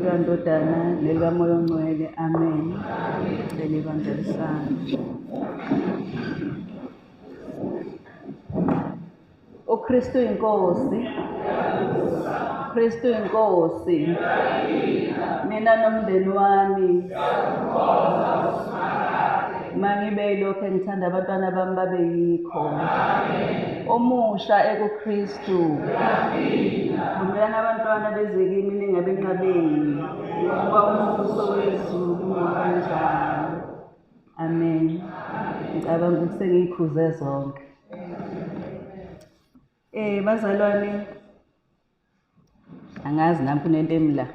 LikaNdodana nelikaMoya oNgcwele. Amen. Cela ibandla lihlale. UKristu inkosi. Kristu inkosi. Mina nomndeni wami. Mangibe yilokhu engithanda abantwana bami babe yikho. Omusha ekuKristu. Vumelani abantwana beze kimi ningabenqabeli. Ngokuba umbuso wezulu ngokanjalo. Amen. Ngicabanga ukuthi sengiyikhuze zonke. Bazalwane, angazi nami kunento emla.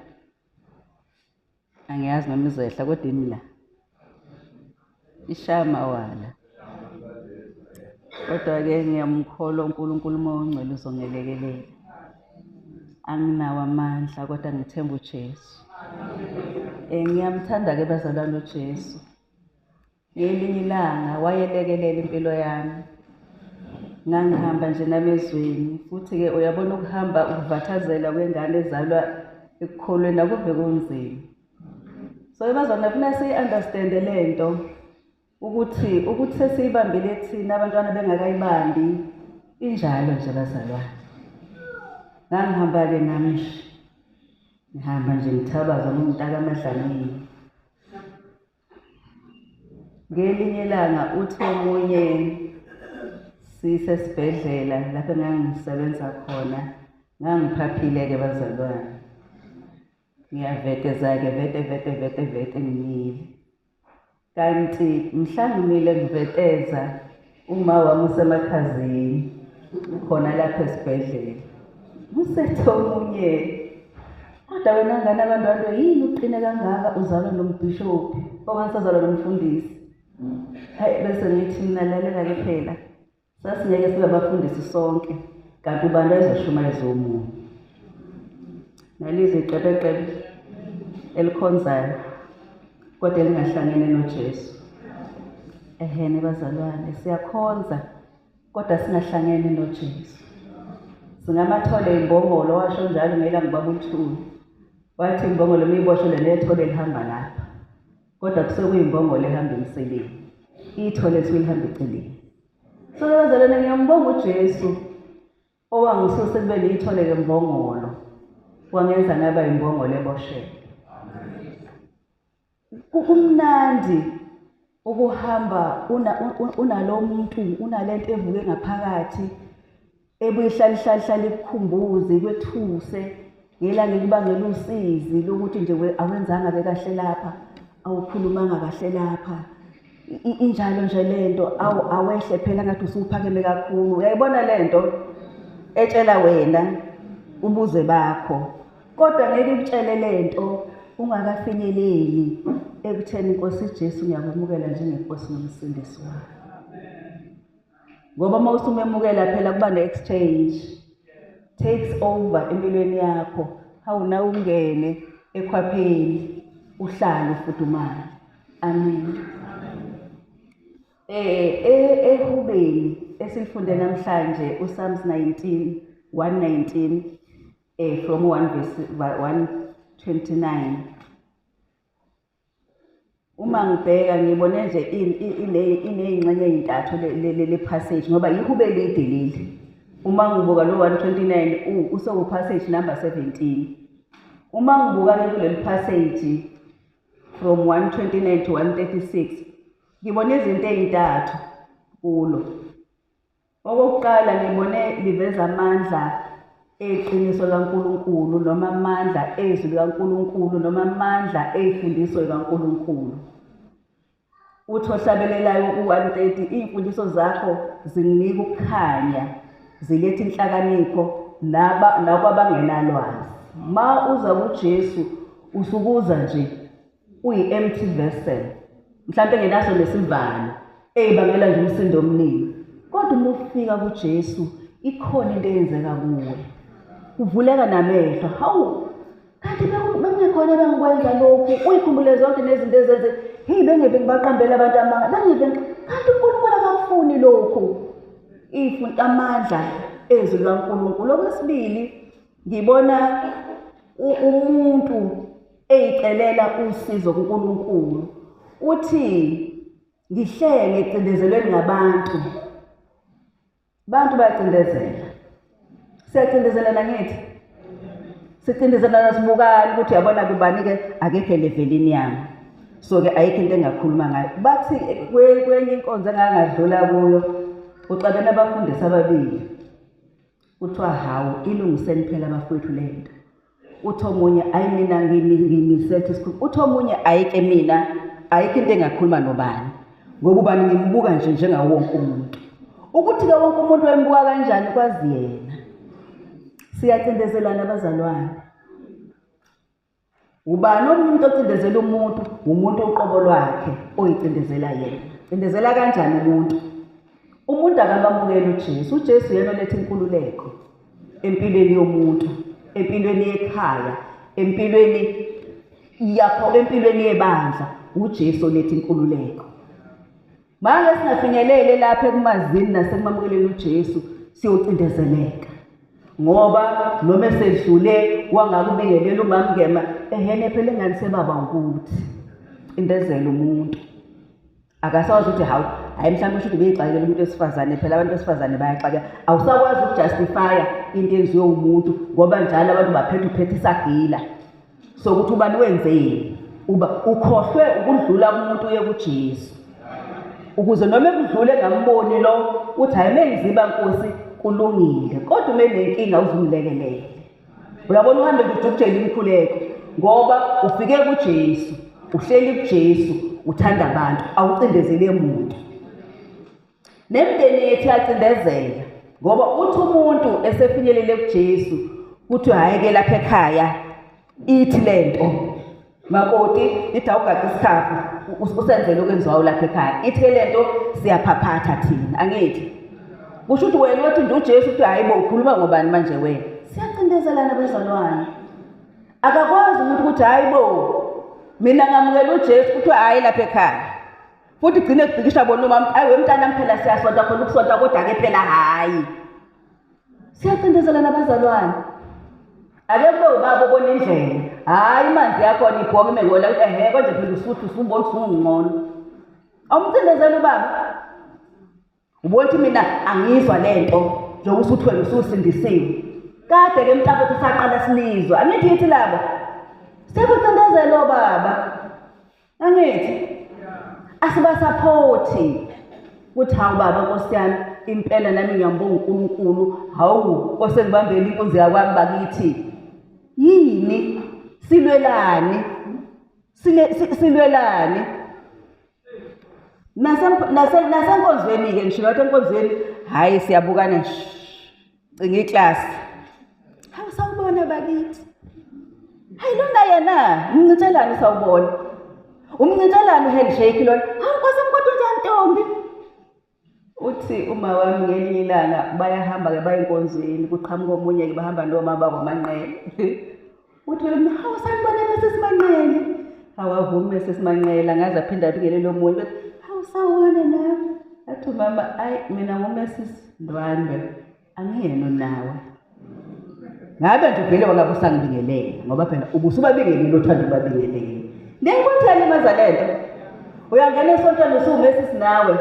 Angiyazi noma izehla kodwa imla. Ishaya mawala. Kodwa-ke ngiyamkholwa uNkulunkulu uma ongcwele uzongelekelela. Anginawo amandla kodwa ngithemba uJesu. Ngiyamthanda-ke bazalwane uJesu. Ngelinye ilanga wayelekelela impilo yami. Ngangihamba nje nami ezweni futhi-ke uyabona ukuhamba ukuvathazela kwengane ezalwa ekukholweni akuve kunzima. So bazalwane funa siyi-understande le nto ukuthi sesiyibambile thina abantwana bengakayibambi injalo nje bazalwane. Ngangihamba-ke nami nje ngihamba nje ngithabaza ngumntaka amadlamini. Ngelinye ilanga uthi omunye sisesibhedlela lapho engangisebenza khona, ngangiphaphile-ke bazalwane. Ngiyaveteza-ke vete vete vete vete ngimile. Kanti mhla ngimile ngiveteza uma wami usemakhazeni khona lapha esibhedlela. Usethe omunye, kodwa wena ngane abantwana yini uqine kangaka uzalwa nombhishobhi okanye usazalwa nomfundisi? Hayi bese ngithi mina lalela-ke phela, sasingeke sibe abafundisi sonke kanti ubani wayezoshumayeza omunye. Nalizwe iqebeqebe elikhonzayo kodwa elingahlangene noJesu. Ehene bazalwane, siyakhonza kodwa singahlangene noJesu. Singamathole imbongolo, washo njalo ngelanga ubaba uThuli. Wathi imbongolo miyiboshelwe nethole lihamba lapha. Kodwa kusuke kuyimbongolo ehamba emseleni. Ithole lisuke lihamba eceleni. So bazalwane, ngiyambonga uJesu owangisusa ekubeni ithole lembongolo. Wangenza ngaba imbongolo eboshelwe. Kumnandi ukuhamba unalo muntu, unalento evuke ngaphakathi ebuye ihlale ihlale ihlale ikukhumbuze, ikwethuse ngelanga ikubangela usizi lokuthi nje awenzanga ke kahle lapha, awukhulumanga kahle lapha. Injalo nje lento, awehle phela ngathi usuphakeme kakhulu. Uyayibona lento etshela wena ubuze bakho, kodwa ngeke ikutshele lento ungakafinyeleli ekutheni Nkosi Jesu ngiyakwemukela njengenkosi nomsindisi wami. Ngoba uma usumemukela phela kuba ne-exchange, takes over empilweni yakho. Hawu na ungene ekhwapheni uhlale ufudumale. Amen. Ehubeni esilifunde namhlanje uPsalms 19 119 from 1 verse 129. Uma ngibheka ngibone nje ineyingxenye ezintathu le passage ngoba ihube elide leli. Uma ngibuka lo 129 usewu passage number 17. Uma ngibuka ke kuleli passage from 129 to 136 ngibone izinto ezintathu kulo. Okokuqala ngibone liveza amandla eqiniso likaNkulunkulu noma amandla ezwi likaNkulunkulu noma amandla ezifundiso likaNkulunkulu. Uthi ohlabelelayo ku-130, iy'mfundiso zakho zinginika ukukhanya, ziletha inhlakanipho nakwabangenalwazi. Ma uza kuJesu usukuza nje uyi-empty vessel, mhlampe ngenaso nesivalo eyibangela nje umsindo omningi. Kodwa uma ufika kuJesu ikhona into eyenzeka kuwe, kuvuleka namehlo. Hawu, kanti bengekhona bengikwenza lokhu. Uyikhumbule zonke nezinto ezenze, hey bengeve ngibaqambela abantu amanga, bengeve kanti uNkulunkulu akakufuni lokhu. Ifuna amandla ezwi likaNkulunkulu. Okwesibili ngibona umuntu uyoyicelela usizo kuNkulunkulu. Uthi ngihlenge ecindezelweni ngabantu. Abantu bayacindezela. Siyacindezelana ngithi. Sicindezelana sibukana ukuthi uyabona kubani-ke akekho elevelini yami. So-ke ayikho into engakhuluma ngayo. Bathi kwenye inkonzo engangadlula kuyo, uxabene abafundisi ababili. Kuthiwa hawu ilungiseni phela abafowethu le nto. Uthi omunye ayi mina ngimisethe isikhulu. Uthi omunye ayike mina ayikho into engakhuluma nobani. Ngoba ubani ngimbuka nje njengawo wonke umuntu. Ukuthi-ke wonke umuntu wembuka kanjani kwazi yena. Siyacindezelana abazalwane. Ubani umuntu ocindezela umuntu? Umuntu uqobo lwakhe oyicindezela yena. Cindezela kanjani umuntu? Umuntu akamamukeli uJesu. uJesu yena oletha inkululeko empilweni yomuntu, empilweni yekhaya, empilweni yakho, empilweni yebandla. uJesu oletha inkululeko. Manje singafinyelele lapha ekumazini nasekumamukeleni uJesu, siyocindezeleka. Ngoba noma esedlule wangakubingelela umamngema, ehene phela engani sebaba ukuthi cindezela umuntu. Akasawazi ukuthi hawu, hayi mhlawumbe usho ukuthi ubeyixakekela umuntu wesifazane, phela abantu besifazane bayaxakeka. Awusakwazi ukujustifya into enziwe umuntu ngoba njalo abantu baphethe uphethe isagila. So ukuthi ubani wenzeni, uba ukhohlwe ukudlula kumuntu uye kuJesu. Ukuze noma ekudlule engamboni lo uthi hayi mengiziba Nkosi kulungile, kodwa uma enenkinga uzumlekelele. Uyabona uhambe nje ujukujela imikhuleko ngoba ufike kuJesu, uhleli kuJesu, uthanda abantu, awucindezele muntu. Nemindeni yethu iyacindezela ngoba uthi umuntu esefinyelele kuJesu kuthi hhayi ke lapha ekhaya ithi lento makoti ithi awugaqa isikhafu usenzele okwenziwayo lapha ekhaya, ithi ke lento siyaphaphatha thina, angithi kusho ukuthi wena wathi nje uJesu uthi hayi bo ukhuluma ngobani manje wena. Siyacindezelana abazalwane. Akakwazi umuntu ukuthi hayi bo mina ngamukela uJesu kuthi hayi lapha ekhaya, futhi gcine kubhikisha bona umama, hayi wemntana phela siyasonta khona ukusonta kodwa ke phela hayi. Siyacindezelana abazalwane. Ake kube ubaba obona indlela, hhayi imanzi yakhona ibhonge ime ngola ukuthi ehe konje phela usuthi usubona usungcono. Awumcindezeli ubaba. Ubona ukuthi mina angizwa lento njengoba usuthi wena ususindisiwe. Kade ke mntakwethu saqala silizwa, angithi yithi labo. Siyakucindezela obaba. Angithi asibasaphothi ukuthi hawu baba Nkosi yami impela nami ngiyambonga uNkulunkulu, hawu osengibambele inkunzi yakwami bakithi. Yini silwelani? Silwelani? Nasenkonzweni-ke ngisho ngathi enkonzweni hhayi siyabukana nje, cinga iklasi. Hawu sawubona bakithi. Hayi lona yena umncintshelani sawubona. Umncintshelani uhandshake lona. Hawu Nkosi yami kodwa unjani ntombi? Uthi uma wami ngelinye ilanga bayahamba-ke baye enkonzweni, kuqhamuka omunye-ke bahamba noma bakwaManqele. Uthi wena hawu sanibona Mrs Manqele. Awavumi Mrs Manqele, angaze aphinde abingelele omunye. Hawu sawubona nami. Athi umama ayi mina ngu-Mrs Ndwandwe, angiyena nawe. Ngabe nje uvele wangabe usangibingelela ngoba phela ubusubabingelele othanda ukubabingelela. Ngiyayibona yalimaza lento. Uyangena esontweni usuwu-Mrs nawe.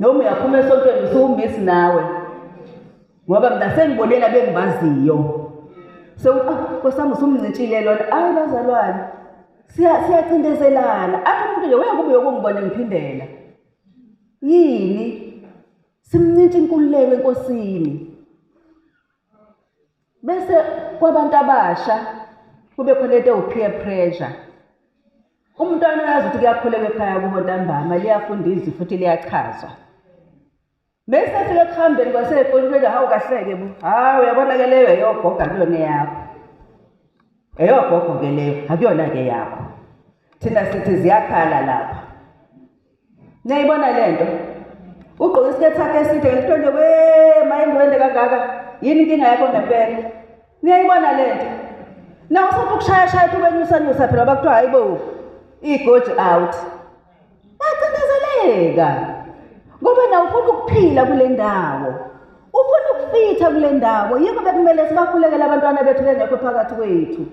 Noma uyaphuma esontweni usuwu-Miss nawe. Ngoba mina sengibonela bengibaziyo. Sewuthi ah Nkosi yami usumncitshile lona. Ayi bazalwane. Siyacindezelana. Athi umuntu nje uyakube uyokungibona ngiphindela. Yini? Simncintsha inkululeko eNkosini. Bese kwabantu abasha kube khona into ewu-peer pressure. Umntwana uyazi ukuthi kuyakhuleka ekhaya kubo ntambama, liyafunda izwi futhi liyachazwa. Bese fika ekuhambeni kwaseyikolweni, hawu kahleke bo, hawu uyabona ke leyo eyogogo akuyona eyakho. Eyogogo ke leyo akuyona ke yakho. Thina sithi ziyakhala lapha. Niyayibona le nto? Ugqoke isiketi sakhe eside kuthiwa nje we mayingwende kangaka, yini inkinga yakho ngempela? Niyayibona le nto? Nawe usathi ukushayashaya uthi ukwenyusanyusa phela ngoba kuthiwa hayi bo igoji out. Bacindezeleka ngoba nawe ufuna ukuphila kule ndawo, ufuna ukufitha kule ndawo. Yikho bekumele sibakhulekele abantwana bethu bengekho phakathi kwethu.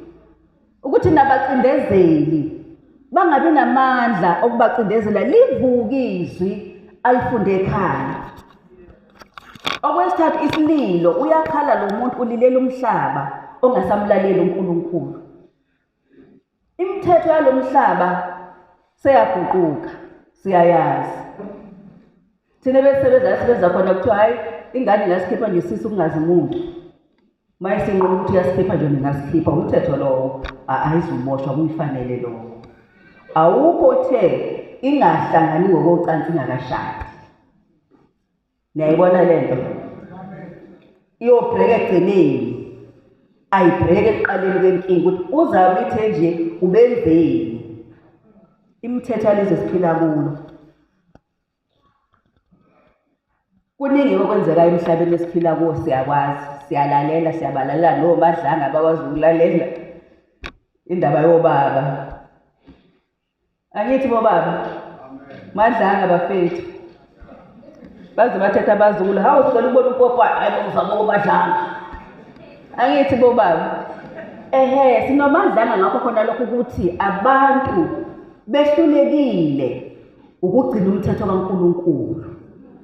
Ukuthi nabacindezeli bangabi namandla okubacindezela, livuke izwi alifunde ekhaya. Okwesithathu, isililo. Uyakhala lo muntu, ulilela umhlaba ongasamlaleli uNkulunkulu. Imithetho yalo mhlaba seyaguquka, siyayazi. Thina besebenza sibenza khona kuthiwa hhayi, ingane ingasikhipha nje isisu kungazi muntu. Uma isinquma ukuthi uyasikhipha nje ningasikhipha, umthetho lowo ayizuboshwa, kuyifanele lowo. Awukho othe ingahlangani ngokocansi ingakashadi. Niyayibona le nto? Iyobhreka ekugcineni, ayibhreke ekuqaleni kwenkinga ukuthi uzame ithe nje ubenzeni. Imithetho yalezi esiphila kulo. Kuningi okwenzekayo emhlabeni esiphila kuwo, siyakwazi, siyalalela, siyabalalela nomadlanga abakwazi ukulalela indaba yobaba. Angithi bobaba, madlanga bafethu. Baze bathetha abazukulu, hawu sicela ukubona upopo, hayi bo umadlanga. Angithi bobaba. Ehe, sinomadlanga ngakho khona lokho ukuthi abantu behlulekile ukugcina umthetho kaNkulunkulu.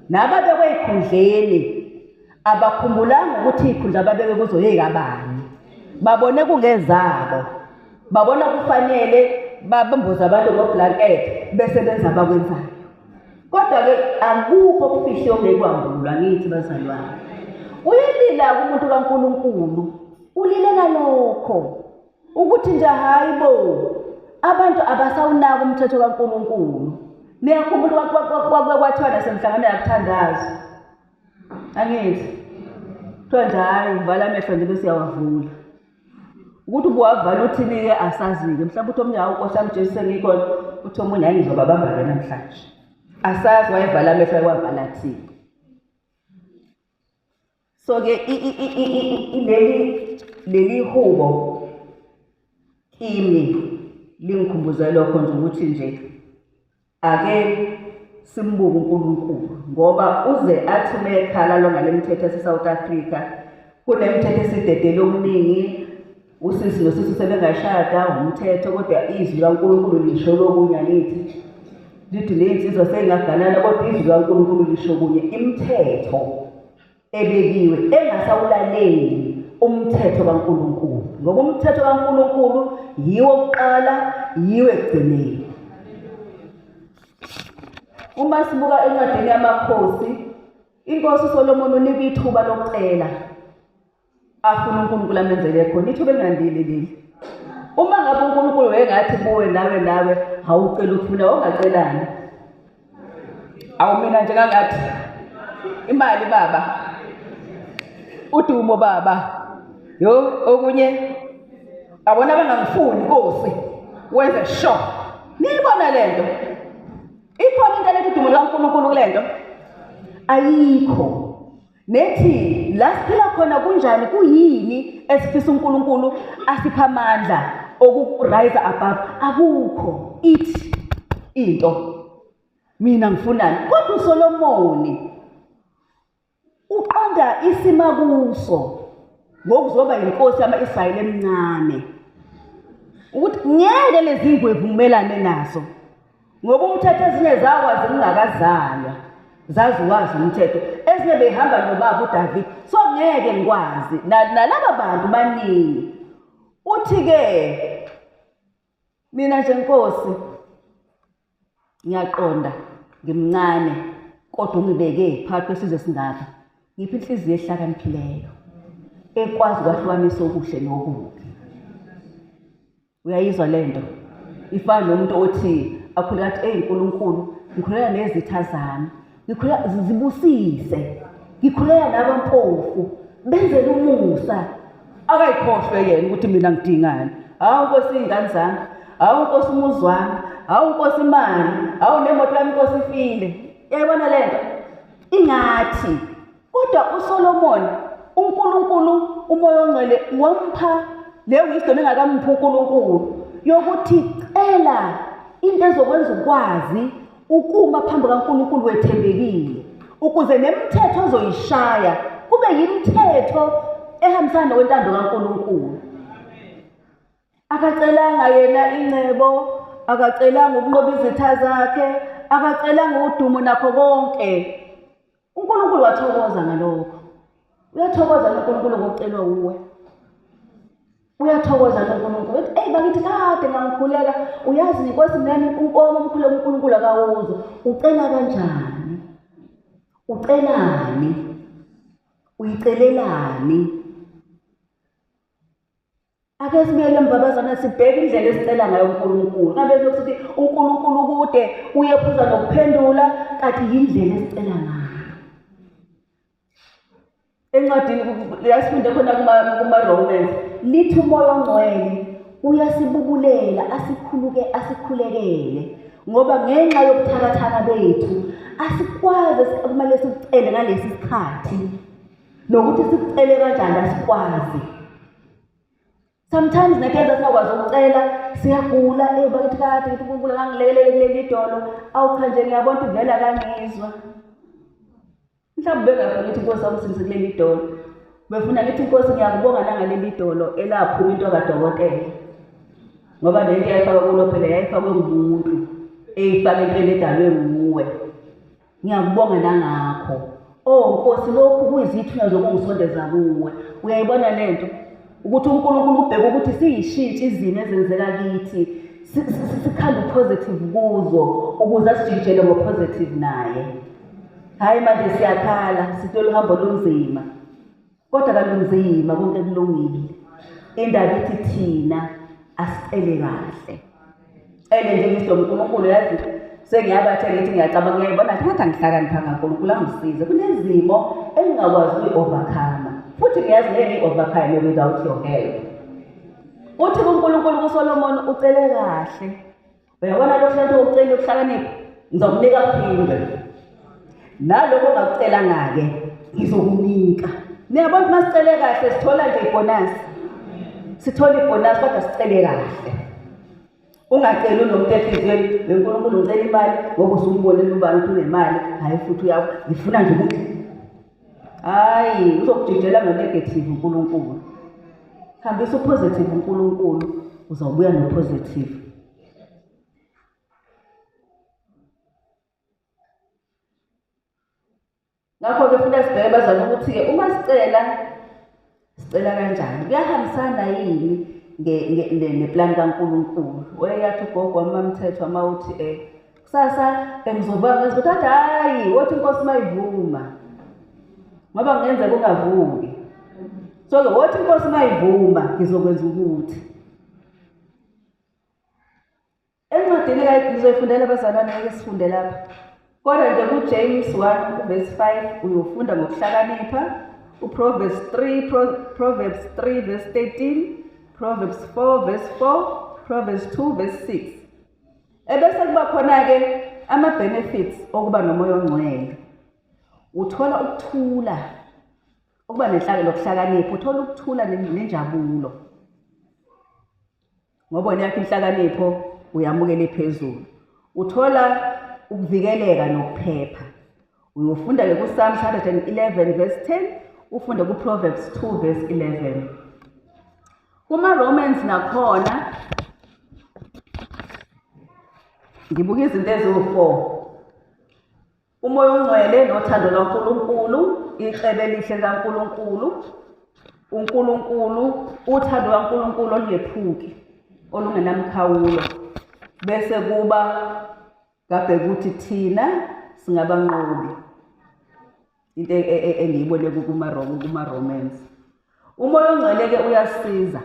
Nababekwe ekhundleni abakhumbulanga ukuthi ikhundla ababekwe kuzo yekabani. Babone kungezabo. Babona kufanele babamboze abantu ngoblanket bese benza abakwenzayo. Kodwa-ke akukho okufihliwe okungekwambulwa, ngithi bazalwane. Uyalila umuntu kaNkulunkulu, ulilela lokho ukuthi nje hayi bo, abantu abasawunaki umthetho kaNkulunkulu. Niyakhumbula kwathiwa nasemhlanganweni yakuthandaza, angithi kuthiwa nje hhayi, uvala amehlo nje bese uyawavula. Ukuthi ubuwavala uthini-ke asazi-ke, mhlawumbe uthi omunye hawu Nkosi yami Jesu sengikhona, uthi omunye hhayi ngizobabamba-ke namhlanje. Asazi wayevala amehlo wayewavala thini. So-ke leli hubo kimi lingikhumbuze lokho nje ukuthi nje ake simbuke uNkulunkulu, ngoba uze athi uma ekhala lo ngale mithetho yase-South Africa, kunemithetho esidedele okuningi, usisi nosisi sebengashada umthetho, kodwa izwi likaNkulunkulu lisho lokunye, angithi lithi ney'nsizwa seyingaganana, kodwa izwi likaNkulunkulu lisho kunye. Imithetho ebekiwe engasawulaleli umthetho kaNkulunkulu, ngoba umthetho kaNkulunkulu yiwo kuqala, yiwo ekugcineni. Uma sibuka encwadini yamakhosi, inkosi uSolomon unika ithuba lokucela afuna uNkulunkulu amenzele khona, ithuba elingandile leli. Uma ngabe uNkulunkulu wayengathi kuwe nawe nawe awucela ukufuna, ungacelani? Awu mina nje ngangathi imali baba, udumo baba, yo okunye abona bangangifuni Nkosi, wenze sure. Niyibona lento? Ikhona into eletha udumo likaNkulunkulu kulento? Ayikho. Nethi la siphila khona kunjani, kuyini esifisa uNkulunkulu asipha amandla oku-rise above? Akukho. Ithi into mina ngifunani. Kodwa uSolomoni uqonda isima kuso ngokuzoba inkosi yama-Israyeli emncane, ukuthi ngeke lezi ngwevu ngimelane nazo, ngoba umthetho ezinye zakwazi kungakazalwa, zaziwazi umthetho, ezinye behamba nobaba uDavid, so ngeke ngikwazi nalaba bantu baningi. Uthi-ke mina nje Nkosi ngiyaqonda ngimncane, kodwa ungibeke phakathi kwesizwe esingaka, ngiphi inhliziyo ehlakaniphileyo ekwazi ukwahlukanisa okuhle nokubi. Uyayizwa lento? Ifana nomuntu othi akhuleka athi, eyi Nkulunkulu, ngikhuleka nezitha zami, ngikhuleka zibusise, ngikhuleka nabampofu, benzele umusa. Akayikhohlwe yena ukuthi mina ngidingani. Hawu Nkosi iy'ngane zami, hawu Nkosi umuzi wami, hawu Nkosi imali, hawu nemoto yami Nkosi ifile. Uyayibona lento? Ingathi kodwa uSolomon, uNkulunkulu uMoya oNgcwele wampha le wisdom engakamphi uNkulunkulu yokuthi cela into ezokwenza ukwazi ukuma phambi kaNkulunkulu wethembekile, ukuze nemithetho ozoyishaya kube yimithetho ehambisana nokwentando kaNkulunkulu. Akacelanga yena ingcebo, akacelanga ukunqoba izitha zakhe, akacelanga udumo nakho konke. uNkulunkulu wathokoza ngalokho. Uyathokoza uNkulunkulu ngokucelwa uwe. Uyathokoza uNkulunkulu. Uthi, "Ey bakithi kade ngangikhuleka, uyazi inkosi nami unkomo umkhuleko uNkulunkulu akawuzwa." Ucela kanjani? Ucelani? Uyicelelani? Ake sibuyele emva bazalwane sibheke indlela esicela ngayo uNkulunkulu. Ngabe sithi uNkulunkulu kude uyephuza nokuphendula, kanti yindlela esicela ngayo. Encwadini yasifunde khona kuma-Romans, lithi uMoya oNgcwele uyasibubulela asikhuluke asikhulekele, ngoba ngenxa yobuthakathaka bethu asikwazi kumele sikucele ngalesi sikhathi, nokuthi sikucele kanjani asikwazi. Sometimes nekenza singakwazi ukucela, siyagula, bakithi kade ngithi uNkulunkulu akangilekelele kuleli dolo, awu cha nje ngiyabona ukuthi vele akangizwa. Mhlawumbe bengafuni ukuthi inkosi awusindise kuleli dolo. Befuna ngithi inkosi ngiyakubonga nangaleli dolo elaphuma into kadokotela. Ngoba le nto yayifakwe kulo phela yayifakwe ngumuntu, eyifake entweni edalwe nguwe. Ngiyakubonga nangakho. Oh Nkosi, lokhu kuyizithunywa zokungisondeza kuwe. Uyayibona lento? Ukuthi uNkulunkulu ubheke ukuthi siyishintshe izimo ezenzeka kithi, sikhande positive kuzo ukuze asijikijele ngo-positive naye. Hhayi manje siyakhala, sithola uhambo olunzima. Kodwa kalunzima konke kulungile. Indaba ithi thina asicele kahle. Cele nje ngisho uNkulunkulu, yazi sengiyabathe ngithi ngiyacabanga ngiyayibona ngathi angihlakaniphanga uNkulunkulu angisize. Kunezimo engingakwazi ukuyi-overcome. Futhi ngiyazi ngeke ngiyi-overcome without your help. Uthi kuNkulunkulu kuSolomon ucele kahle. Uyabona lokhu lento ucela ukuhlakanipha, ngizokunika kuphinde. Nalokho ongakucelanga-ke ngizokunika. Niyabona uma sicele kahle sithola nje ibhonasi. Sithola ibhonasi kodwa sicele kahle. Ungaceli unomuntu enhliziyweni, weNkulunkulu ngicela imali ngoba usumbonile ubani ukuthi unemali, hhayi futhi ngifuna nje ukuthi hhayi uzokujijela ngo-negative uNkulunkulu. Hambisa u-positive uNkulunkulu, uzawubuya no-positive. Ngakho-ke funa sibheke bazalwane ukuthi-ke uma sicela, sicela kanjani? Kuyahambisana yini neplani kaNkulunkulu? Wayeyathi ugogo wami MaMthethwa uma uthi kusasa ngizovuka ngenza ukuthi athi hhayi, wothi inkosi mayivuma. Ngoba kungenzeka ungavuki. So-ke wothi inkosi mayivuma ngizokwenza ukuthi. Encwadini ngizoyifundela abazalwane ngeke sifunde lapha. Kodwa nje kuJames 1 verse 5 uyofunda ngokuhlakanipha, uProverbs 3 Proverbs 3 verse 13, Proverbs 4 verse 4, Proverbs 2 verse 6. Ebese kuba khona ke ama benefits okuba nomoya ongcwele. Uthola ukuthula, ukuba nenhlalo lokuhlakanipha, uthola ukuthula nenjabulo. Ngoba wena yakho inhlakanipho uyamukela ephezulu. Uthola ukuvikeleka nokuphepha. Uyofunda ke kuPsalms 111 verse 10, ufunde kuProverbs 2 verse 11. Kuma Romans nakhona ngibuka izinto eziwu-4. Umoya ongcwele nothando lwaNkulunkulu, icebo elihle likaNkulunkulu, uNkulunkulu, uthando lwaNkulunkulu olungephuki, olungenamkhawulo. Bese kuba ngabheka ukuthi thina singabanqobi. Into engiyibone kuma-Romans. Umoya ongcwele-ke uyasiza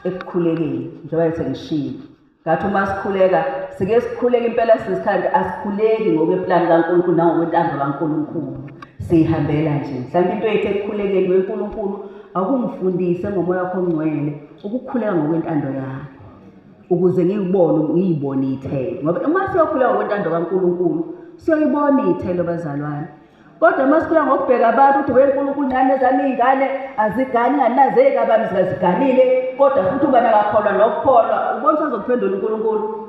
ekukhulekeni, njengoba sengishilo. Ngathi uma sikhuleka, sike sikhuleke impela sizithande, asikhuleki ngokweplani kaNkulunkulu nangokwentando kaNkulunkulu. Siyihambela nje. Mhlawumbe into yethu ekukhulekeni weNkulunkulu akungifundise ngomoya wakho ongcwele ukukhuleka ngokwentando yakho, ukuze ngiyibone, ngiyibone iy'thelo. Ngoba uma siyokhuleka ngokwentando kaNkulunkulu, siyoyibona iy'thelo bazalwane. Kodwa uma sikhula ngokubheka abantu ukuthi weNkulunkulu nani ezami iy'ngane azigani nganazeki abantu zikaziganile, kodwa futhi ubani akakholwa nokukholwa, ubona ukuthi azokuphendula uNkulunkulu.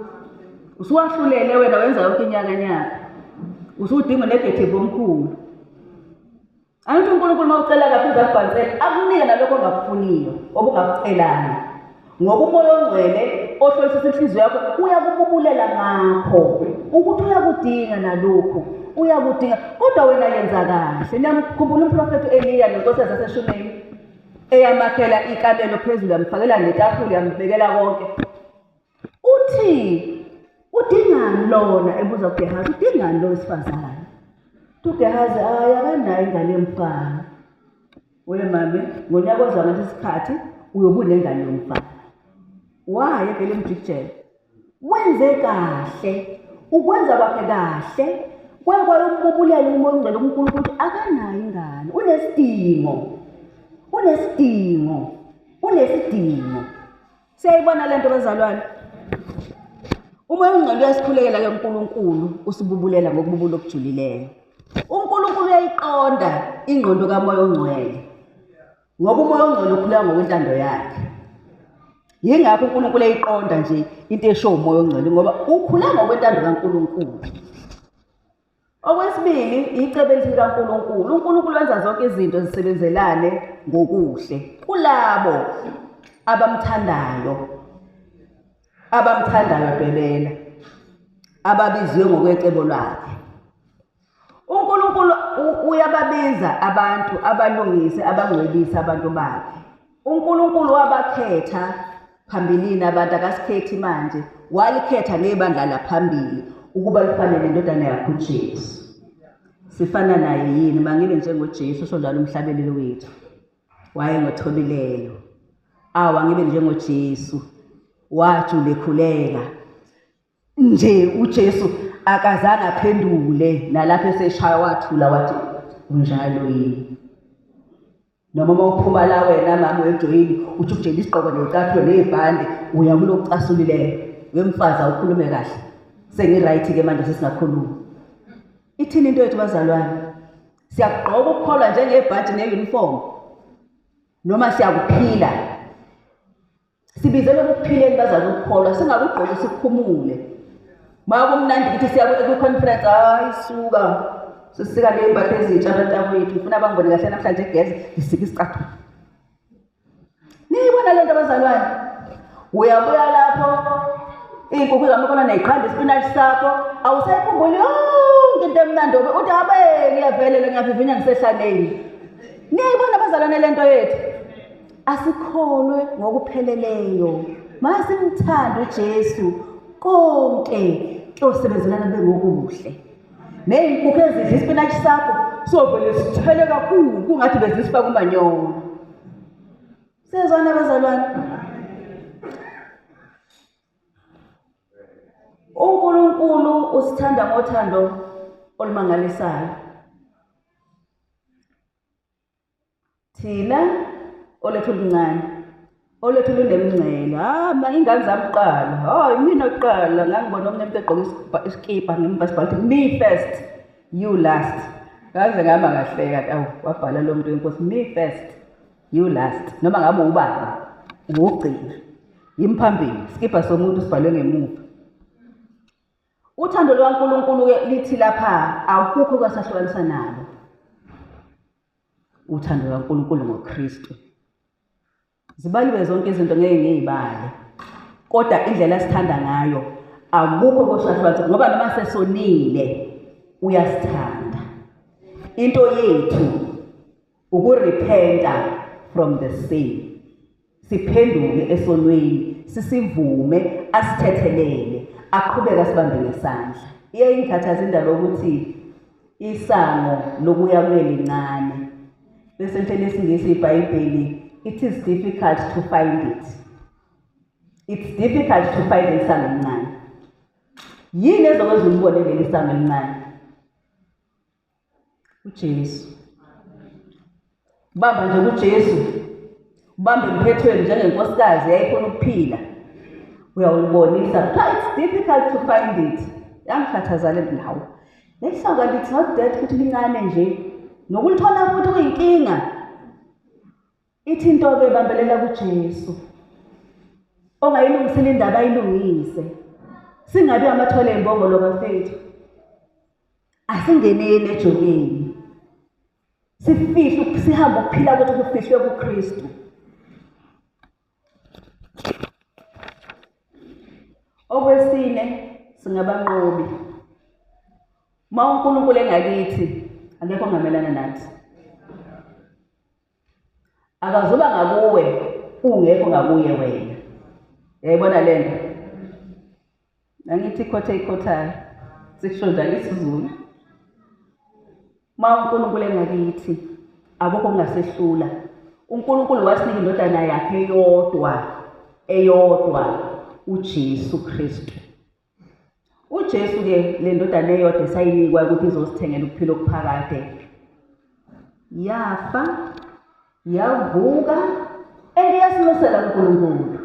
Usuwahlulele wena wenza yonke inyakanyaka. Usudinga negative omkhulu. Angithi uNkulunkulu uma ucela kahle uzakubhansela, akunike nalokho ongakufuniyo, obungakucelanga. Ngoba uMoya oNgcwele ohlolisisa inhliziyo yakho uyakububulela ngakho ukuthi uyakudinga nalokhu uyakudinga, kodwa wena yenza kahle. Niyamkhumbula umprofethi u-Eliya nenkosikazi yaseShunemi eyamakhela ikamelo phezulu yamfakela netafula yambekela konke. Uthi udingani lona ebuza uGehazi, udingani lo wesifazane? UGehazi hayi akanayo ingane yomfana. We mame, ngonyaka ozayo ngalesi sikhathi uyobe unengane yomfana. Waye vele emjikijela. Wenze kahle, ukwenza kwakhe kahle kwaye kwayokububulela uMoya oNgcwele kuNkulunkulu ukuthi akanayo ingane, unesidingo, unesidingo, unesidingo. Siyayibona le nto bazalwane. Umoya ongcwele uyasikhulekela ke uNkulunkulu usibubulela ngokububula okujulileyo. UNkulunkulu uyayiqonda ingqondo kaMoya ongcwele. Ngoba uMoya ongcwele ukhuleka ngokwentando yakhe. Yingakho uNkulunkulu eyiqonda nje into esho uMoya ongcwele ngoba ukhuleka ngokwentando kaNkulunkulu. Okwesibili, icebo elithi likaNkulunkulu. UNkulunkulu wenza zonke izinto zisebenzelane ngokuhle kulabo abamthandayo, abamthandayo dwebela, ababiziwe ngokwecebo lwakhe. UNkulunkulu uyababiza abantu abalungise, abangcwelise abantu bakhe. UNkulunkulu wabakhetha phambilini abantu, akasikhethi manje, walikhetha nebandla laphambili ukuba lifane nendodana yakhe uJesu. Sifana naye yini? Mangibe njengoJesu, usho njalo umhlabeleli wethu. Wayengothobileyo. Awu, angibe njengoJesu. Wajula ekhuleka. Nje uJesu akazange aphendule nalapho eseshaya wathula wathi unjalo yini. Noma uma uphuma la wena mama uyejoyini uthi ukujela isigqoko necathulo ney'bhande uya kulo kucasulileyo wemfazi awukhulume kahle sengi-right-ke manje sesingakhuluma. Ithini into yethu bazalwane? Siyakugqoka ukukholwa njengebhantshi ne-uniform noma siyakuphila? Sibizelwe ekuphileni bazalwane ukukholwa, singakugqoki sikukhumule. Uma kumnandi ukuthi siya kwi-conference, hayi suka sisika ney'mpahla ezintsha abantakwethu, ngifuna bangibone kahle namhlanje egeze, ngisika isicathulo. Niyibona le nto bazalwane? Uyabuya lapho iy'nkukhu zami khona neyiqhanda isipinashi sakho, awusayikhumbuli yonke into emnandi obe uthi abe ngiyavelela ngiyavivinya ngisehlaneni. Niyayibona bazalwane le nto yethu? Asikholwe ngokupheleleyo. Masimthande uJesu konke kuyosebenzelana kube ngokuhle. Nezinkukhu ezidla isipinashi sakho sovele sithele kakhulu kungathi bezisifaka umanyolo. Siyezwana bazalwane? UNkulunkulu usithanda ngothando olumangalisayo. Thina olethu oluncane, olethu lunemingcele. Ha, mina ingane zami kuqala. Hayi mina kuqala ngangibona omunye umuntu egqoke isikipa ngemva sibhala ukuthi me first, you last. Ngaze ngama ngahleka awu wabhala lo muntu wenkosi me first, you last. Noma ngabe ubani, uwugcina. Yimi phambili, isikibha somuntu sibhalwe ngemuva. Uthando lukaNkulunkulu-ke lithi lapha akukho kwasahlukanisa nalo. Uthando lukaNkulunkulu ngoKristu. Zibaliwe zonke izinto ngeke ngiyibale. Kodwa indlela asithanda ngayo akukho kosahlukanisa ngoba noma sesonile uyasithanda. Into yethu ukurepenta from the sin. Siphenduke esonweni, sisivume, asithethelele, aqhubeke asibambe ngesandla. Iye ingikhathaza indaba yokuthi isango lokuya kuye lincane. Bese entweni yesiNgisi iBhayibheli it is difficult to find it. It's difficult to find isango elincane. Yini ezokwenza ulibone leli sango elincane? uJesu. Bamba nje kuJesu. Ubambe emphethweni njengenkosikazi yayifuna ukuphila. Uyawubonisa. Cha, it's difficult to find it. Yangikhathaza le ndawo. Leli sango kanti it's not that futhi lincane nje. Nokulithola futhi kuyinkinga. Ithi into-ke bambelela kuJesu. Ongayilungisile indaba ayilungise. Singabi amathole embongolo bafethu. Asingeneni ejokeni. Sifihle sihambe ukuphila kwethu kufihlwe kuKristu. Okwesine, singabanqobi. Uma uNkulunkulu engakithi, akekho ongamelana nathi. Akazuba ngakuwe ungekho ngakuye wena. Uyayibona le nto? Angithi ikhotha ikhothayo, sikusho njalo isiZulu. Uma uNkulunkulu engakithi, akukho okungasehlula. UNkulunkulu wasinika indodana yakhe eyodwa, eyodwa, uJesu Kristu. UJesu-ke le ndodana eyodwa esayinikwa ukuthi izosithengela ukuphila okuphakade, yafa, yavuka, and iyasinxusela kuNkulunkulu.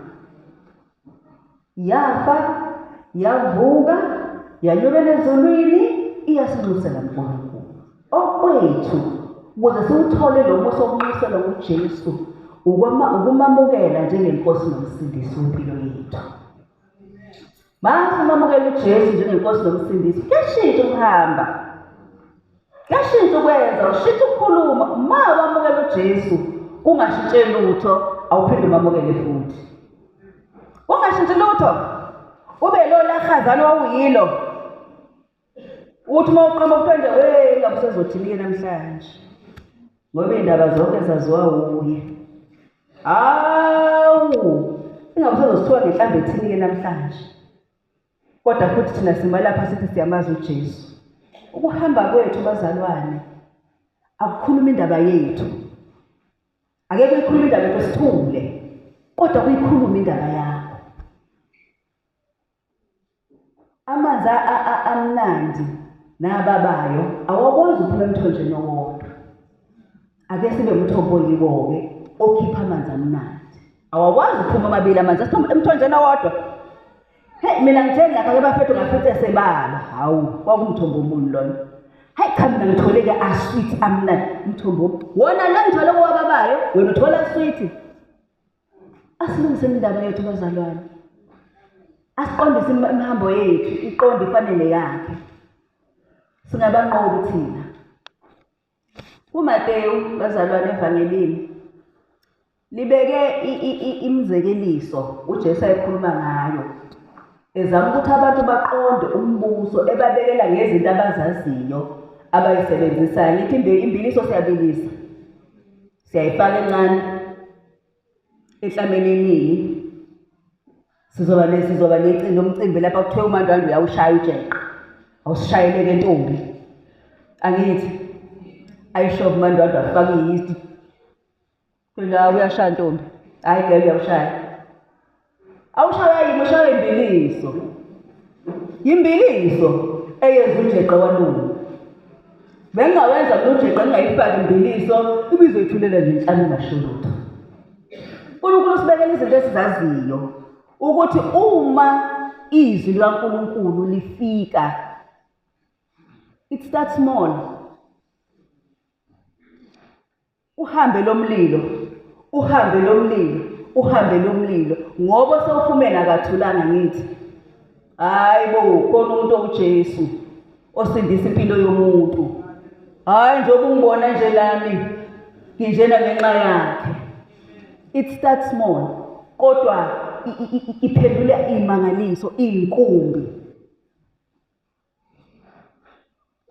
Yafa, yavuka, yanyukela ezulwini, iyasinxusela kuNkulunkulu. Okwethu, ukuze siwuthole lo musa wokunxuselwa nguJesu, ukumamukela njengeNkosi noMsindisi wempilo yethu. Mase umamukela uJesu njengeNkosi noMsindisi, kuyashintsha ukuhamba, kuyashintsha ukwenza, ushintsha ukukhuluma. Uma wamukela uJesu kungashintshe lutho, awuphinde umamukele futhi. Ungashintshi lutho, ube lo lahazana wawuyilo. Uthi uma uqhamuka kuthiwa nje we ngabe usezothini-ke namhlanje, ngoba iy'ndaba zonke zaziwa wuye. Hawu, ingabe usezosithiwa ngenhlamba ethini-ke namhlanje. Kodwa futhi thina sima lapha sithi siyamazi uJesu. Ukuhamba kwethu bazalwane akukhuluma indaba yethu. Ake kuyikhuluma indaba yethu sithule, kodwa kuyikhuluma indaba yakho. Amanzi amnandi nababayo awakwazi ukuphuma emthonjeni owodwa. Ake sibe umthombo oyiwo-ke okhipha amanzi amnandi. Awakwazi ukuphuma amabili amanzi emthonjeni owodwa. Hey, mina ngithe lapha ke bafethu ngafice sebaba. Hawu, kwakumthombo omuni lona. Hayi cha, mina ngithole-ke asweet amnandi umthombo. Wona lo ngithole kowababayo, wena uthola sweet. Asilungiseni indaba yethu bazalwane. Asiqondise imihambo yethu, iqonde ifanele yakhe. Singabanqobi thina. KuMateyu bazalwane evangelini libeke imizekeliso uJesu ayekhuluma ngayo, ezama ukuthi abantu baqonde umbuso, ebabekela ngezinto abazaziyo abayisebenzisayo. Ngithi imbiliso siyabilisa, siyayifaka encane enhlameni eningi, sizoba necimbi umcimbi lapha kuthiwe uMandwandwe uyawushaya ujeqe, awusishayeleke ntombi. Angithi ayishove uMandwandwe afake iyisti. La uyashaya ntombi. Hayi girl uyawushaya. Awushaya yini? Ushaya imbiliso. Imbiliso eyenza ujeqe walunga. Bengingawenza mina ujeqe ngingayifaki imbiliso, ibizoyithulela nje inhlama ingasho lutho. uNkulunkulu usibekela izinto esizaziyo ukuthi uma izwi likaNkulunkulu lifika, it starts small. Uhambe lomlilo, uhambe lomlilo, uhambe lomlilo, ngoba sewufumene akathulanga ngithi. Hayi bo, khona umuntu owuJesu osindisa impilo yomuntu. Hayi njengoba ungibona nje lami nginjena ngenxa yakhe. It starts small, kodwa iphendula imangaliso, inkumbi.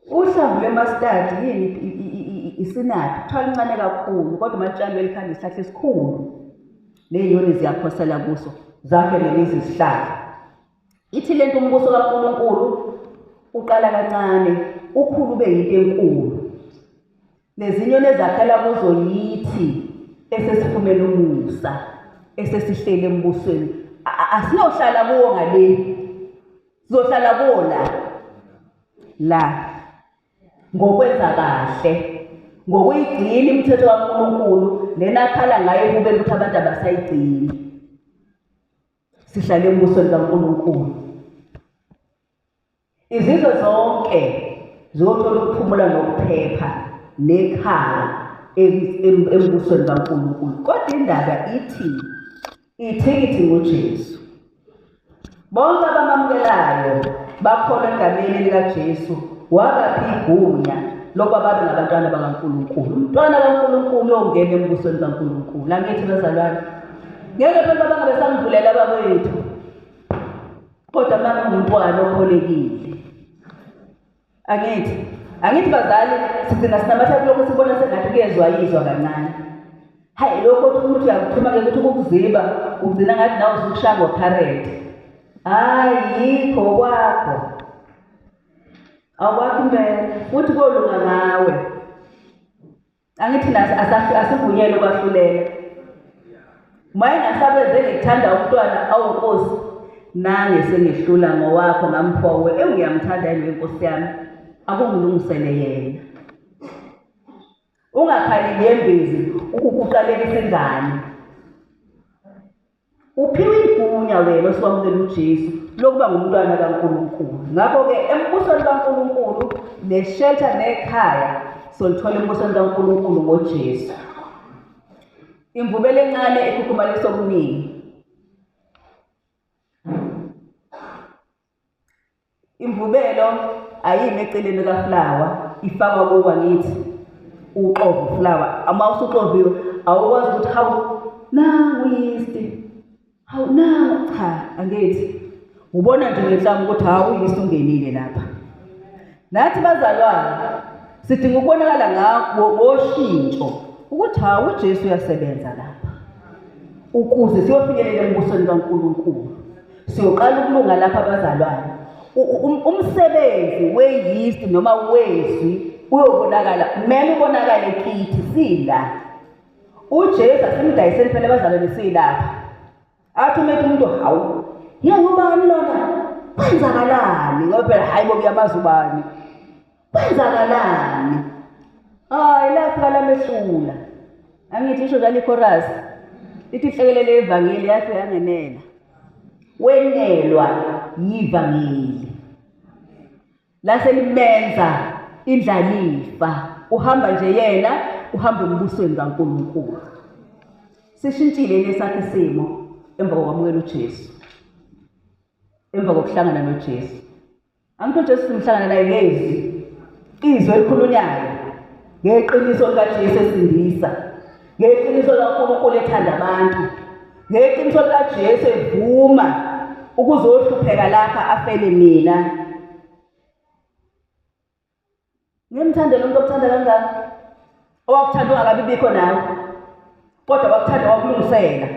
Uhlamvu lwemastadi yini? Isinaphi? Kuthiwa lincane kakhulu, kodwa uma litshalwe likhanda isihlahla esikhulu. Ney'nyoni ziyakhosela kuso, zakhe nemizi izihlahla. Ithi lento umbuso kaNkulunkulu uqala kancane, ukhulu ube yinto enkulu. Lezinyoni ezakhela kuzo yithi esesifumene umusa, esesihlele embusweni. Asiyohlala kuwo ngale, sizohlala kuwo la. La ngokwenza kahle, ngokuyigcina imithetho kaNkulunkulu lena akhala ngayo kube ukuthi abantu abasayigcini. Sihlale embusweni kaNkulunkulu. Izizwe zonke ziyothola ukuphumula nokuphepha nekhaya embusweni kaNkulunkulu. Kodwa indaba ithi ithikithi nguJesu. Bonke abamamukelayo bakholwa egameni likaJesu, wabapha igunya lokuba babe ngabantwana bakaNkulunkulu. Umntwana kaNkulunkulu uyongena embusweni kaNkulunkulu. Angithi bazalwane, ngeke phela bangabe samvulela abakwethu. Kodwa uma ngumntwana okholekile, angithi bazali sigcina sinamatha kulokho sibona sengathi kuyezwayizwa kancane. Hayi lokho ukuthi uyakuthuma-ke ukuthi ukukuziba ugcina ngathi nawe usukushaya ngokharente. Hhayi, yikho kwakho. Awukwakho impela, futhi kolunga ngawe. Angithi asivunyelwe ukwahlulela. Uma engasakwenze ngikuthanda umntwana, awu Nkosi, nange sengihlula ngowakho ngamphowe, engiyamthanda yini Nkosi yami, akungilungisele yena. Ungakhali nyembezi ukuqalekisa ingane. Uphiwe igunya wena osuwamukela uJesu lokuba ngumntwana kaNkulunkulu. Ngakho-ke embusweni kaNkulunkulu neshelter nekhaya solithola embusweni kaNkulunkulu ngoJesu. Imvubelo encane ekhukhumalisa okuningi. Imvubelo ayimi eceleni kaflawa, ifakwa kuwa ngithi uxovo flour. Uma usuxoviwe awukwazi ukuthi hawu nangu yeast, hawu nangu, cha angithi. Ubona nje ngenhlama ukuthi hawu yeast ungenile lapha. Nathi bazalwane sidinga ukubonakala ngoshintsho ukuthi hawu uJesu uyasebenza lapha ukuze siyofinyelela embusweni kaNkulunkulu. Siyoqala ukulunga lapha abazalwane. Umsebenzi we-yeast noma wezwi uyobonakala, kumele ubonakale kithi sila. uJesu asimdayiseni phela abazalwane silapha. Athi umethu umuntu hawu, yena ubani lona? Kwenzakalani? Ngoba phela hayi bo uyamazi ubani. Kwenzakalani? Hayi lafika lamehlula. Angithi isho njalo ichorus. Ithi ihlekelele ivangeli yafika yangenela. Wenelwa yivangeli. Laselimenza indlalifa. Uhamba nje yena, uhamba embusweni kaNkulunkulu. Sishintshile lesakhe isimo emva kokwamukela uJesu. Emva kokuhlangana noJesu. Angithi uJesu simhlangana naye ngezwi. Izwi elikhulunyayo. Ngeqiniso likaJesu esindisa. Ngeqiniso likaNkulunkulu ethanda abantu. Ngeqiniso likaJesu evuma ukuzohlupheka lapha afele mina. Ngimthande lo muntu okuthanda kangaka. Owakuthanda ungakabi bikho nawe. Kodwa wakuthanda wakulungisela.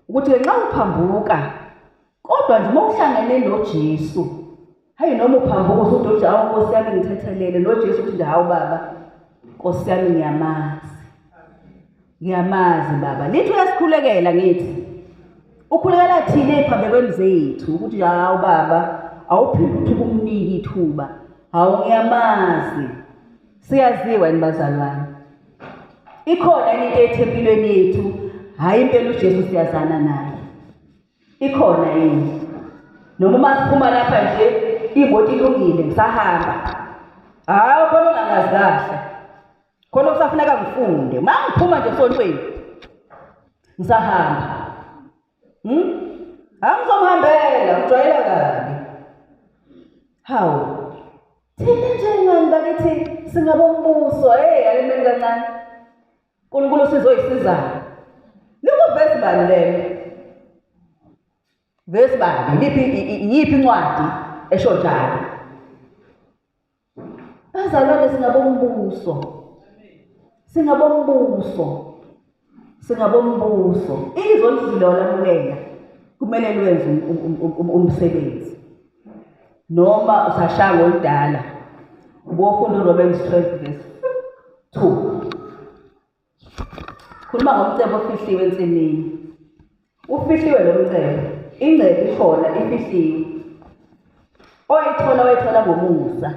Ukuthi ngenxa uphambuka kodwa nje uma uhlangene noJesu, hayi noma uphambuka usuthi hawu Nkosi yami ngithethelele, noJesu uthi nje hawu baba Nkosi yami ngiyamazi. Ngiyamazi baba. Lithi uyasikhulekela ngithi. Ukhulekela thina eziphambekweni zethu ukuthi hawu baba awuphinde uthi kumnika ithuba. Hawu ngiyamazi. Siyaziwa yini bazalwane? Ikhona into ethi empilweni yethu, hayi impela uJesu siyazana naye. Ikhona yini? Noma uma siphuma lapha nje imoto ilungile ngisahamba. Hawu khona ungangazi kahle. Khona kusafuneka ngifunde. Uma ngiphuma nje esontweni ngisahamba. Angizomhambela, ngijwayela kabi. Hawu. Thina njengani bakithi singabombuso, hey alimeni kancane. uNkulunkulu sizoyisizayo. Likuvesi bani lelo? Vesi bani? Liphi iyiphi incwadi esho njalo? Bazalwane singabombuso. Singabombuso. Singabombuso. Izwi olidlule walamukela kumele lwenze umsebenzi. Noma usashaya ngoludala. Ubofunda uRomans 12 verse 2. Khuluma ngomcebo ofihliwe ensimini. Ufihliwe lo mcebo. Ingcebo ikhona ifihliwe. Oyithola wayithola ngomusa.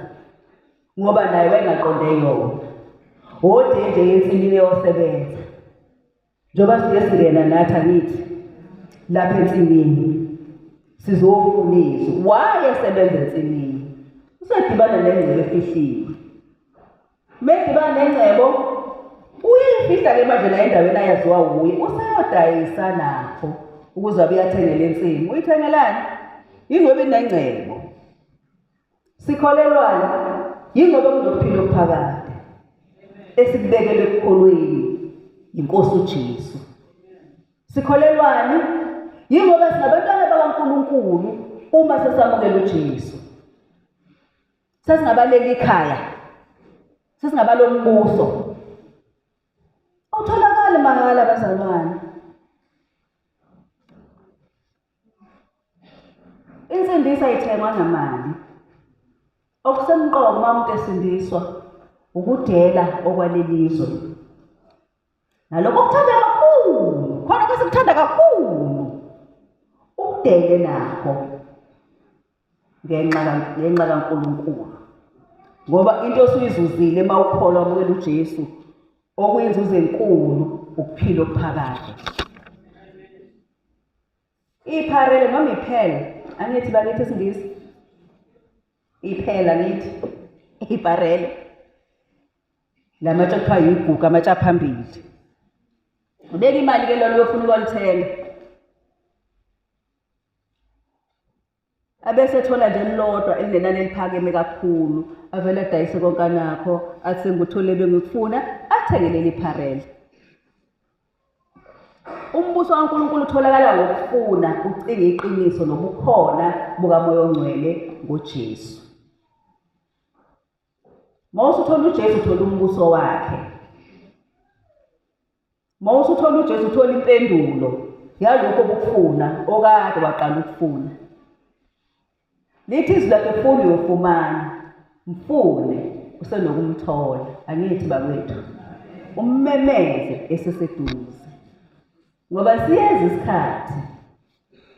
Ngoba naye wayengaqonde yona. Wode nje ensimini yosebenza. Njengoba sike singena nathi angithi lapha ensimini sizofuna izwi. Wayesebenza ensimini. Usedibana nengcebo efihliwe. Medibana nengcebo uyayifihla ke manje la endaweni ayaziwa wuye, useyodayisa nakho ukuze abe uyathengela insimu. Uyithengelani? Yingoba inengcebo. Sikholelwani? Yingoba kunokuphila okuphakade esikubekele ekukholweni yiNkosi uJesu. Sikholelwani? Yingoba singabantwana bakaNkulunkulu uma sesamukela uJesu. Sesingabaleli ikhaya, sesingabalombuso. Awutholakali mahhala bazalwane. Insindiso ayithengwa ngamali. Okusemqoka uma umuntu esindiswa ukudela okwalelizwe. Nalokho okuthanda kakhulu, khona kwesikuthanda kakhulu. Ukudele nakho ngenxa kaNkulunkulu. Ngoba into osuyizuzile uma ukholwa wamukela uJesu, okuyinzuzo enkulu ukuphila okuphakade. Ipharele noma iphela, angithi bakithi isiNgisi. Iphela ngithi iparele. Lamatshe kuthiwa yigugu, amatshe aphambili. Ubeka imali ke lona uyofuna ukwalithenga. Abese ethola nje elilodwa elinenani eliphakeme kakhulu, avele adayise konke anakho, athi sengikuthole bengikufuna, athenge leli pharele. Umbuso kaNkulunkulu utholakala ngokufuna ucinge iqiniso nobukhona bukaMoya oNgcwele ngoJesu. Uma usuthola uJesu uthola umbuso wakhe. Uma usuthola uJesu uthola impendulo yalokho obukufuna okade waqala ukufuna. Lithi izwi lakhe funa uyofumana, mfune usenokumthola. Angithi bakwethu, ummemeze eseseduze. Ngoba siyeza isikhathi.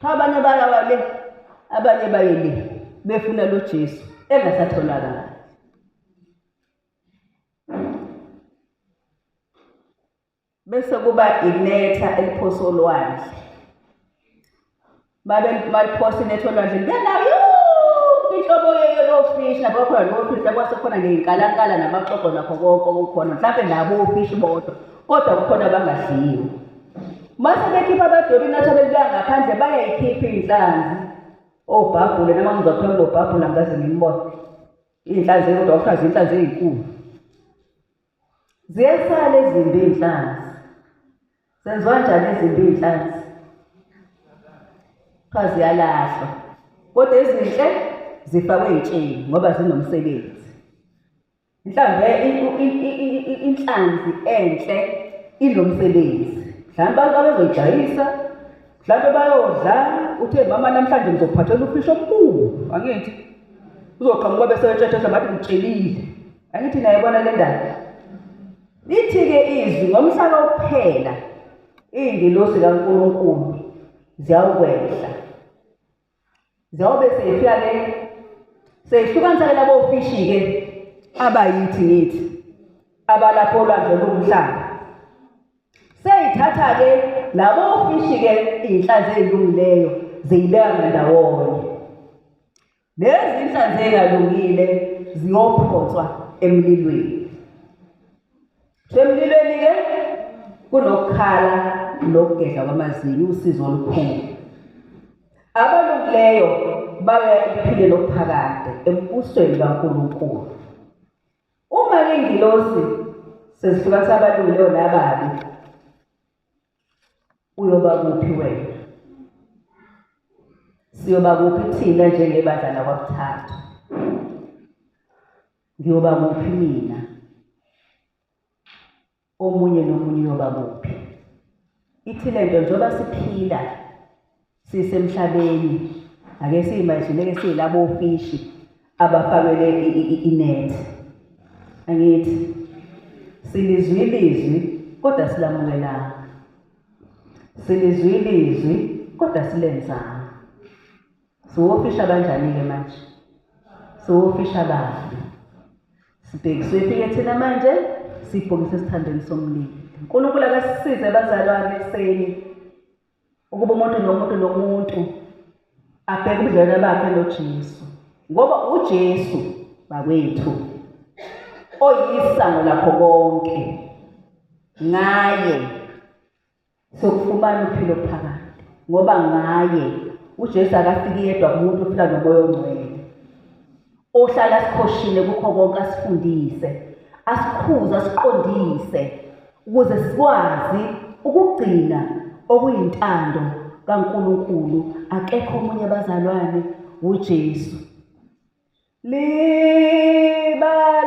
Abanye bayawa le, abanye baye le, befuna lo Jesu engasatholakali. Bese kuba inetha eliphosa olwandle. Babe maliphosa inetha olwandle lingena yonke inhlobo yofishi, lapho khona nofishi, lapho kwasekhona ney'nkalankala namaxoxo nakho konke okukhona, mhlampe nabo ofishi bodwa, kodwa kukhona abangadliwa. Mase bekhipha abadobi inetha belibeka ngaphandle, bayayikhipha iy'nhlanzi, obhabhule, noma ngizwa kuthiwa kunobhabhula angikaze ngimbone. Iy'nhlanzi kodwa kuthiwa zinhlanzi ey'nkulu. Ziyasala ezimbi iy'nhlanzi. Zenziwa njani ezimbi iy'nhlanzi? Kuthiwa ziyalahlwa. Kodwa ezinhle zifakwe ey'tsheni ngoba zinomsebenzi. Mhlawumbe inhlanzi enhle inomsebenzi. Mhlawumbe abantu babezoyidayisa, mhlawumbe bayodla, uthe mama namhlanje ngizokuphathela ufishi omkhulu, angithi? Uzoqhamuka bese wetshetshesha bathi ngitshelile. Angithi niyayibona le ndaba? Lithi-ke izwi ngomhla wokuphela iy'ngilosi kaNkulunkulu ziyawukwehla. Ziyawube seyifika-ke seyihlukanisa-ke labo fishi-ke abayithi ngithi abalapho olwandle oluwumhlaba. Seyithatha-ke labo fishi-ke iy'nhlanzi ey'lungileyo ziyibeka ngandawonye. Lezi inhlanzi engalungile ziyophonswa emlilweni. Emlilweni-ke kunokukhala nokugedla kwamazinyo, usizo olukhulu. Abalungileyo baya ekuphileni okuphakade embusweni kaNkulunkulu. Uma-ke ingilosi sezihlukanisa abalungileyo nababi, uyoba kuphi wena? Siyoba kuphi thina njengebandla lakwaButhathu? Ngiyoba kuphi mina? Omunye nomunye uyoba kuphi? Ithi lento njengoba siphila sisemhlabeni, ake siyimajineke siyilabo ofishi abafakelwe inet. Angithi silizwe ilizwi kodwa silamukelanga. Silizwe ilizwi kodwa silenzanga. Siwofisha kanjani-ke manje? Siwofisha kabi. Sibhekiswe thina manje, sibhokise esithandweni somlilo. uNkulunkulu akasisize bazalwane ekuseni ukuba umuntu nomuntu nomuntu abheke ubudlelwane bakhe noJesu. Ngoba uJesu bakwethu oyisango lakho konke, ngaye sokufumana uphilo phakade. Ngoba ngaye uJesu akafiki yedwa kumuntu, ufika noMoya oNgcwele ohlala sikhoshile kukho konke, asifundise, asikhuze, asiqondise ukuze sikwazi ukugcina okuyintando kaNkulunkulu. Akekho omunye bazalwane uJesu. Libandla